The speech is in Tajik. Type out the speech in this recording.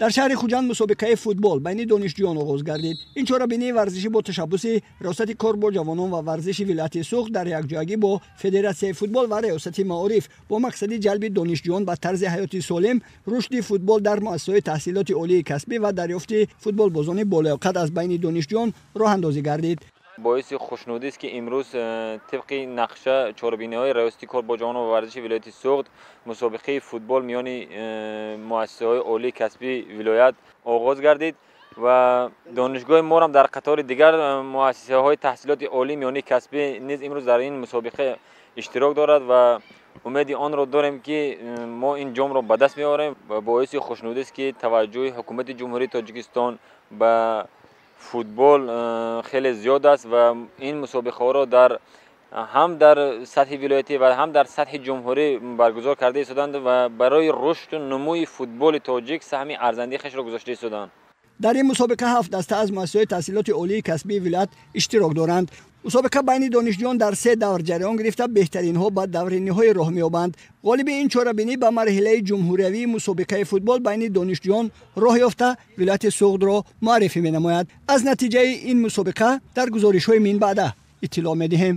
Дар шаҳри Хуҷанд мусобиқаи футбол байни донишҷӯён оғоз гардид. Ин чорабинии варзишӣ бо ташаббуси Раёсати кор бо ҷавонон ва варзиши вилояти Суғд дар якҷоягӣ бо Федератсияи футбол ва Раёсати маориф бо мақсади ҷалби донишҷӯён ба тарзи ҳаёти солим, рушди футбол дар муассисаҳои таҳсилоти олии касбӣ ва дарёфти футболбозони болаёқат аз байни донишҷӯён роҳандозӣ гардид. Боиси хушнудист, ки имрӯз тибқи нақша чорабиниҳои Раёсати кор бо ҷавонон ва варзиши вилояти Суғд мусобиқаи футбол миёни муассисаҳои олии касбии вилоят оғоз гардид ва донишгоҳи моам дар қатори дигар муассисаҳои таҳсилоти олии миёнии касбӣ низ имрӯз дар ин мусобиқа иштирок дорад ва умеди онро дорем, ки мо ин ҷомро ба даст меорем. Ва боиси хушнудист, ки таваҷҷӯҳи Ҳукумати Ҷумҳурии Тоҷикистон ба футбол хеле зиёд аст ва ин мусобиқаҳоро дар ҳам дар сатҳи вилоятӣ ва ҳам дар сатҳи ҷумҳурӣ баргузор карда истоданд ва барои рушду нумӯи футболи тоҷик саҳми арзандаи хешро гузошта истоданд. Дар ин мусобиқа ҳафт даста аз муассисаҳои таҳсилоти олии касбии вилоят иштирок доранд. Мусобиқа байни донишҷӯён дар се давр ҷараён гирифта, беҳтаринҳо ба даври ниҳоӣ роҳ меёбанд. Ғолиби ин чорабинӣ ба марҳилаи ҷумҳуриявии мусобиқаи футбол байни донишҷӯён роҳ ёфта, вилояти Суғдро муаррифӣ менамояд. Аз натиҷаи ин мусобиқа дар гузоришҳои минбаъда иттилоъ медиҳем.